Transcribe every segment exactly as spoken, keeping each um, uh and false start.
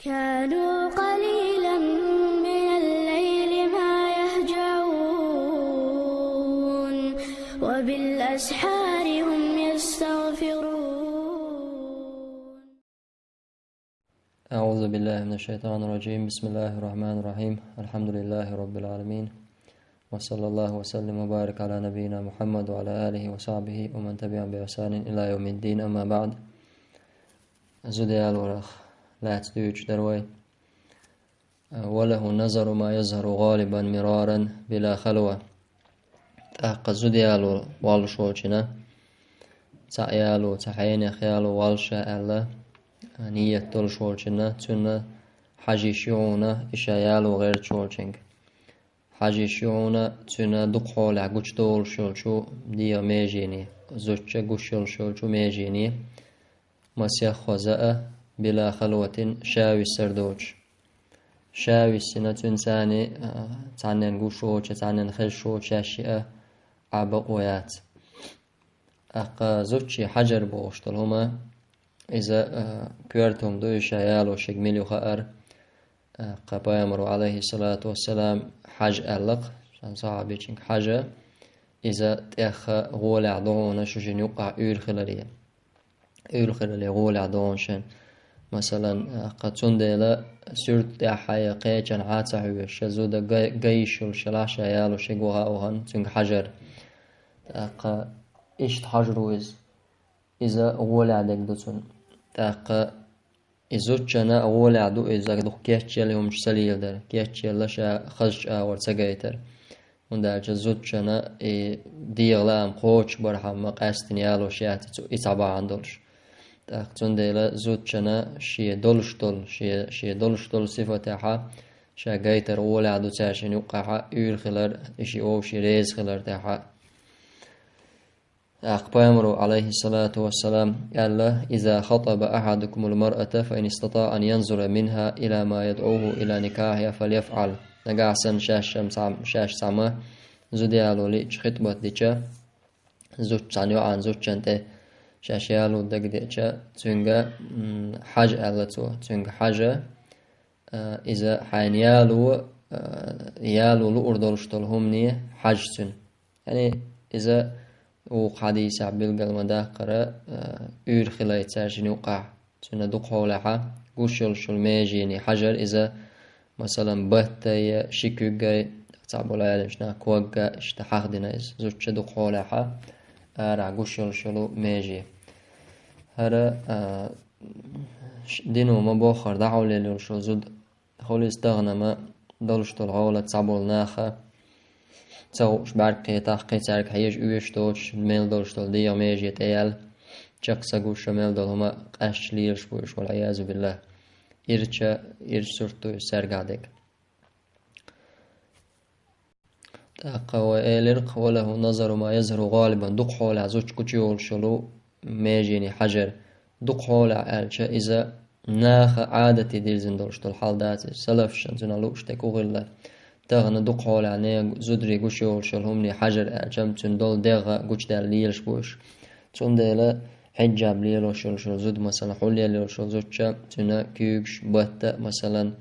كانوا قليلا من الليل ما يهجعون، وبالأسحار هم يستغفرون. أعوذ بالله من الشيطان الرجيم. بسم الله الرحمن الرحيم. الحمد لله رب العالمين. وصلى الله وسلم وبارك على نبينا محمد وعلى آله وصحبه ومن تبعهم بإحسان إلى يوم الدين. أما بعد. Зуда ялорах лаьцна дуьйцуш дара вай. وله نظر ما يظهر غالبا مرارا بلا خلوة. ТӀаккха зуда яло воллуш волчунна цхьаъ яло, цхьа хьенех яло воллуш аьлла, ниет долуш волчунна, цунна хьажа йиш ю хьуна и ша яло гӀерташ волчуьнга. Хьажа йиш ю хьуна цуьнан дукхахьолехь гучудолуш йолчу дегӀан межене, зудчун гуш йолуш йолчу межене, масех хоза а, بلا خلوة, ша виссар доцуш. Ша виссина цуьнан царна, а, цхьаннен гуш воцуш, цхьаннен хезаш воцуш шаьш а Ӏа бакъо яц. ТӀаккха зудчун хьажар бохуш долу хӀума, иза, а, коьрта хӀума ду, и ша яло шега мила ю хаар. ТӀаккха пайхамаро, Ӏалайхиссалату вассалам, хьажа аьлла-кх, сан сахьабичуьнга хьажа, иза тӀех гӀолехь ду хьуна шу шина юккъахь уьйр хиларе. Уьйр хиларе гӀолехь ду хьуна шен. Масалан, тӀаккха цундела суьрта тӀехь я кхечанхьа а ца хьоьжуш, ша зуда га-, ган йиш йолуш елахь, ша яло шега ваха а вахана, цуьнга хьажар. ТӀаккха иштта хьажар ву иза. Иза гӀолехь дерг ду цунна. ТӀаккха и зудчунна гӀолехь ду иза дукха кечъелла хӀумнаш ца леладар, кечъелла ша хазачу агӀор ца гайтар. ХӀунда аьлча зудчунна и дегӀан лаам кхочушбархьама къаьстина ялош яц и цу-, и цхьа бахьана долуш. ТӀаккха цундела зудчунна шен долуш долу, шен, шен долуш долу сифатехьа ша гайтар гӀолехь ду цаьршинна юккъехьа, уьйр хилар, и ши вовшийн реза хилар тӀехьа. ТӀаккха пайхамаро, Ӏалайхиссалату вассалам, аьлла: إذا خطب أحدكم المرأة فإن استطاع أن ينظر منها إلى ما يدعوه إلى نكاحها فليفعل. Нагахь санна шаьш цхьа-, шаьш цхьамма зуда яло лиъча, хитӀбат дича, зудчун цхьана йоӀана зудчунна тӀе шаьш яло дагадеъча, цуьнга, м, хьажа аьлла цо, цуьнга хьажа, а, иза хьайна яло, а, яло луур долуш долу хӀумане хьажа цуьнан. Яъни иза вукху хьадисехь билгал ма-даккхара, а, уьйр хилай цаьршинна юккъехь, цуьнан дукхахьолехьа гуш йолуш йолу межене хьажар иза, масалан, баттай я ши куьггай, цхьаболу Ӏеламчу наха когга иштта хьахдина иза, зудчун дукхахьолехьа арахь гуш йолуш йолу меже. ХӀара, а, ш-, дино ма-боххара дӀахьулъелла йолуш йолу зуда. Хуьлийла тахана ма долуш долу хьолат цхьаболу наха ца хууш бӀаьрг кхетахь, кхин цаьрга хьежа оьшуш доцуш, мел долуш долу дегӀан меже тӀеяьлла, чекх ца гуш, мел долу хӀума къаьсташ лелаш бу уьш, валӀиязу биллахӀ. Ирча, ирча сурт ду иза цаьргахь дерг. ТӀаккха вай элира-кх: وله نظر ما يظهر غالبا, дукхахьолехь зудчун гучуйолуш йолу межене хьажар. Дукхахьолехь аьлча, иза наха Ӏадате дирзина долуш долу хьал дац иза. Салафашна цуьнан лууш дерг хӀун хилла? Тахана дукхахьолехь нехан зударий гуш йолуш йолу хӀумане хьажар аьлча, цуьнан долу дегӀ гучудаьлла лелаш бу уьш. Цундела хьиджаб лелош йолуш йолу зуда, масалан, хьулъелла йолуш йолу зудча, цуьнан куьйгаш, батта, масалан,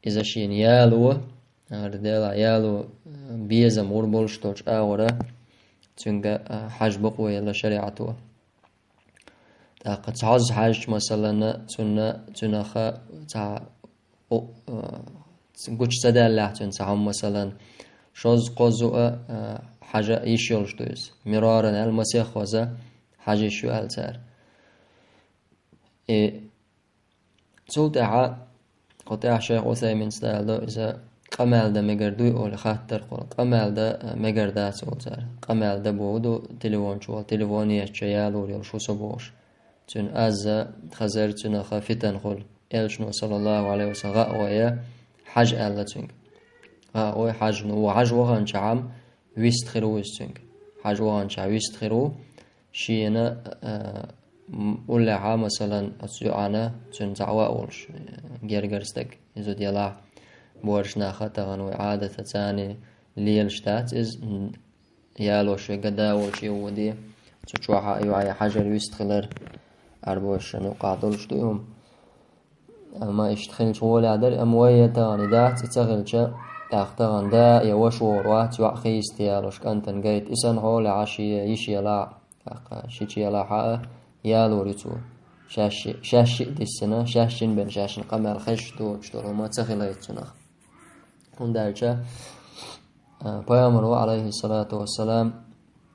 иза шена яло, хӀара делахь яло, безам гӀур болуш долчу агӀора цуьнга, а, хьажа бакъо елла шариӀато. ТӀаккха цхьа хьоза хьаьжча, масалана, цунна, цуьнах цхьа, о, а, гучу ца даьллехь цуьнан цхьа хӀума, масалан, шозза, кхозза а, а, хьажа йиш йолуш ду иза. Мираран аьлла, масех хоза хьажа йиш ю аьлла цара. И Цул тӀаьхьа, кху тӀаьхьа шайх Усайминс аьлла ду, иза къамел дан мегар дуй олий хаттар кхуьла. Къамел дан, а, мегар дац олу цара. Къамел дан боху ду, телефон чу волу, телефон ечча ялор йолуш ву со бохуш. Цуьнан аз а, хазар цуьнах фитан хуьлу. Элчано, саллаллаху Ӏалайхи ва саллам, гӀа а гӀой, хьажа аьлла цуьнга. ГӀа а гӀой, хьажа, ну, ву хьажа ваханчохь вист хир ву иза цуьнга. Хьажа ваханчохь вист хир ву. Шена, а, м, уллехьа, масалан, оцу йоӀана цуьнан цхьа а волуш, э, гергара стаг, иза зуда елахь, боьрша нах а тахана вай Ӏадатаца царна лелаш дац иза, м, ялош веган да волчу а воде, цу чохь а йоӀе хьажар вист хилар, Ӏарбошна юкъахь долуш ду и хӀума. Амма иштта хилча гӀолехь дара, амма вай я тахана и дац, и ца хилча, тӀаккха тахана да я ваша вогӀур вац, йоӀ хийста ялош кӀантана гайта. И санна хьолехь шен йиша елахь, тӀаккха шича елахь а ялор ю цо. Шаьш шиъ, шаьш шиъ диссина, шаьш шин бен шаьшна къамел хезаш доцуш долу хӀума ца хилайта цунах. ХӀунда аьлча, а, Пайхамаро, алейхиссалату вассалам,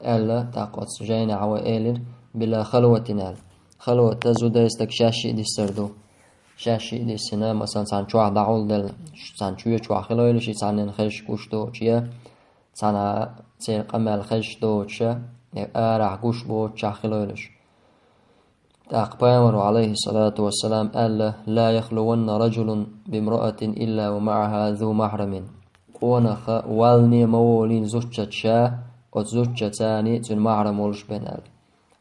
аьлла, тӀаккха оцу жайнахь вай элира, «Била халватин», аьлла. Халвата зуда стаг шаьш шиъ диссар ду. Шаьш шиъ диссина, масалан, цхьана чохь дӀахьулделла, цхьана чоь чохь хилойла ши цхьаннен хезаш гуш доцуш я, цхьана церан къамел хезаш доцуша, я арахь гуш боцучохь хилойла шу. ТӀаккха Пайхамаро, алейхиссалату вассалам, аьлла: «Ла яхлуванна раджулун бимраатин илла ва маъаха зу махрамин». Къонаха валлане ма волийла зудчуьнца ша, оцу зудчуьнца цуьнан махрам волуш бен аьлла.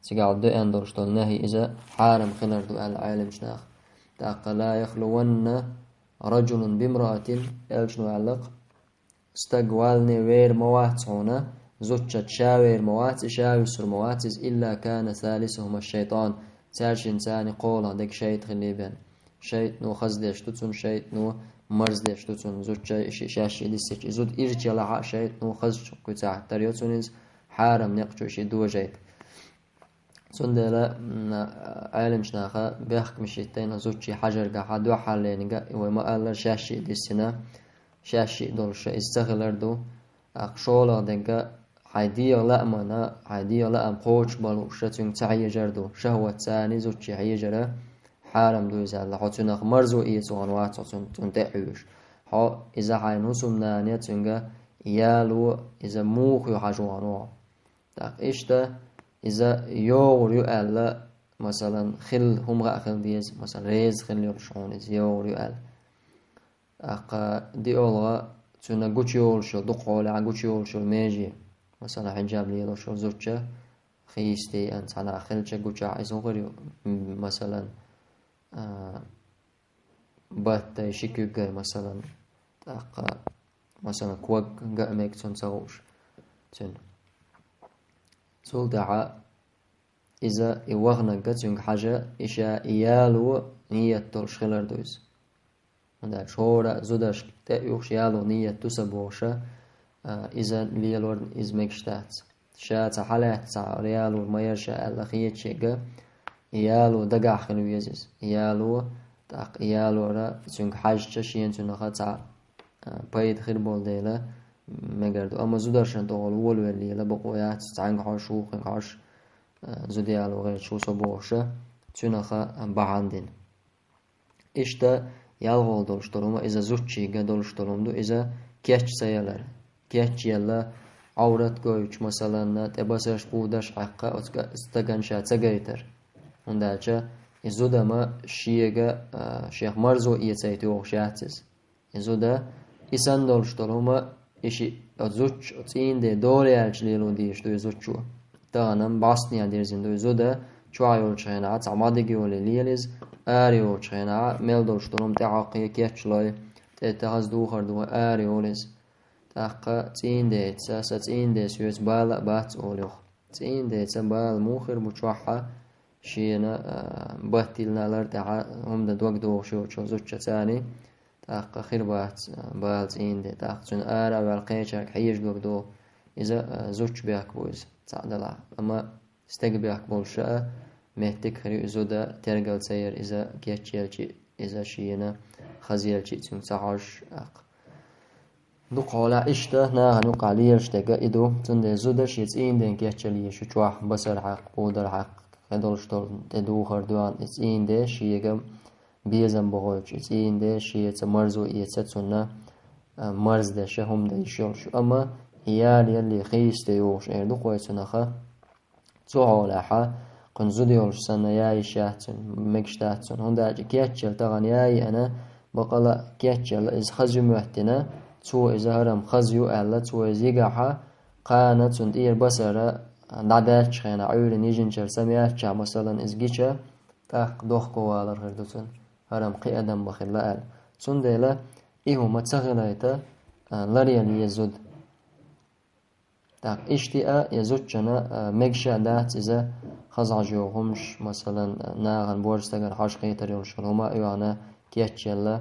Цигахь деана долуш долу нахьи иза хьарам хилар ду аьлла Ӏеламчу наха. ТӀаккха: «Ла яхлуванна раджулун бимраатин», элчано аьлла-кх, стаг валлане вер ма вац хьуна, зудчуьнца ша вер ма вац, и ша вуьсур ма вац иза, илла кана салисухума шайтан, цаьршинца кхоалгӀа дерг шайтӀа хилла бен. ШайтӀано хаза деш ду цунна, шайтӀано марздеш ду цунна, зудчо и ши-, шаьш шиъ диссича, и зуда ирча елахь а шайтӀано хазачу куьцахь тара йо цунна иза, хьарам некъ чу шиъ дожийта. Цундела, м, Ӏеламчу наха бехкамаш йиттина зудче хьажаргахьа, дуьххьарлерниг а, вай ма-аллара, шаьш шиъ диссина, шаьш шиъ долуш иза ца хилар ду. ТӀаккха шолгӀа дерг а, хьайн дегӀан лаамна, хьайн дегӀан лаам кхочушбалуш цуьнга ца хьежар ду. Шахватца зудче хьежара хьарам ду иза аьлла. Хьо цуьнах марзо эца вахана вац хьо цунна, цунна тӀе а хьоьжуш. Хьо иза хьайн хӀусамнана цуьнга яло, иза муха ю хьажа вахана ву хьо. ТӀаккха иштта иза йогӀур ю аьлла, масалан, хилла, хӀума хаа хила деза, масалан, реза хила йолуш хьуна иза йогӀур ю аьлла. ТӀаккха диъолгӀа цуьнан гучуйолуш йолу, дукха хьолехь гучуйолуш йолу меже, масалан, хьиджаб лелош йолу зудчо, хийста а цхьана хилча гучахь иза хӀун хир ю, м, масалан, а, баттай ши куьг а, масалан, тӀаккха, масалан, ког ган а мега цунна ца хууш цуьнан. Цул тӀаьхьа иза и ваханарг а цуьнга хьажа, и ша и яло ниет долуш хилар ду иза. ХӀунда аьлча хӀора а зудашка тӀе а юхуш яло ниет ду сан бохуша, а, иза лелорна иза мегаш дац. Ша цхьа хьалаьцна цхьа ялор ма яра ша аьлла хеташ ерг а, и яло дагахь хила веза иза. И яло, тӀаккха и ялора цуьнга хьаьжча шена цуьнах цхьа, а, пайда хир болу дела мегар ду. Амма зударшна тӀехула волавелла лела бакъо яц, цхьаьнга хьожуш, вукхуьнга хьожуш, а, зуда яло гӀерташ ву со бохуша, цуьнах бахьана дина. Иштта ялхолгӀа долуш долу хӀума, иза зудчийга долуш долу хӀума ду, иза кеч ца ялар. Кеч елла, Ӏоврат гойтуш, масалан, тӀе басарш, кхударш Ӏаьккха, оцу ка-, стагана ша ца гайтар. ХӀунда аьлча и зуда-м шега, а, шех марзо эцайта йогӀуш яц иза. И зуда, и санна долуш долу хӀума, и шиъ, оцу зудчо, оцу цӀийнан ден дола яьлча лело дезаш ду и зудчо. Тахана-м бӀостанехьа дирзина ду и зуда, чохь йолчу хенахь цхьа ма дигайолий лела иза, ара йолчу хенахь мел долуш долу хӀума тӀехьаккхе кечлой, тӀе тахаза духар ду, ара йолу иза. ТӀаккха цӀийнан деца, сан цӀийнан ден соьца бала а бац олу юха. ЦӀийнан деца бала муха хир бу чохь а, шена, а, баттийна лар тӀехь а хӀума дан дог дохуш йолчу зудчо царний, тӀаккха хир бац, а, бала цӀийнан ден. ТӀаккха цуьнан ара а ваьлла кхечаьрга хьежа дог доху. Иза, а, зудчун бехк бу иза, цхьаъ делахь. Амма стеган бехк болуш а, меттиг хир ю и зуда, тергал ца яр иза, кечъелчи иза шена, хазъелчи цуьнга ца хьожуш, тӀаккха. Дукха хьолахь иштта нахана юкъахь лелаш дерг а и ду, цундела зуда шен цӀийнан ден кечъяла езаш ю чохь, басар хьакха, кхудар хьакха, кхидолуш долу тӀе духар доьгӀна и цӀийнан ден шега безам бохуьйтуш, и цӀийнан ден шеца марзо эца цунна, а, марздеш а хӀума дан йиш йолуш ю. Амма ялале хийста йогӀуш эр ду кхойцунах а. Цу хьолехь а, кхуьнан зуда йолуш санна, я йиш яц цуьнан, мегаш дац цунна. ХӀунда аьлча кечъяла тахана я а еана, бакъала а кечъяла иза хаза ю моьттина, цо иза хӀара-м хаза ю аьлла, цо иза йигахь а, кхана цунна тӀера басар дӀадаьллачу хенахь, Ӏуьйранна йижинчара самаяьлчахь, масалан, иза гича, тӀаккха дохковалар хир ду цунна, хӀара-м кхин адам бан хилла аьлла. Цундела и хӀума ца хилайта, а, ларъяла еза зуда. ТӀаккха иштта а, я зудчунна, а, мегаш а дац иза хаза хьожа йогӀу хӀумаш, масалан, нахана борша стагана хьожа кхетар йолуш йолу хӀума а оьгӀна, гечъяла,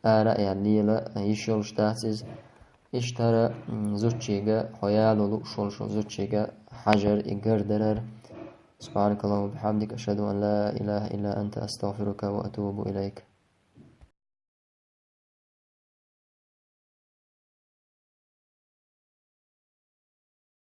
ара а яла лела йиш йолуш дац иза. Иштта хӀара, м, зудчуьнга, хьо яло лууш волчу зудчуьнга хьажар и гардарар. سبحانك اللهم وبحمدك، أشهد أن لا إله إلا أنت، أستغفرك وأتوب إليك.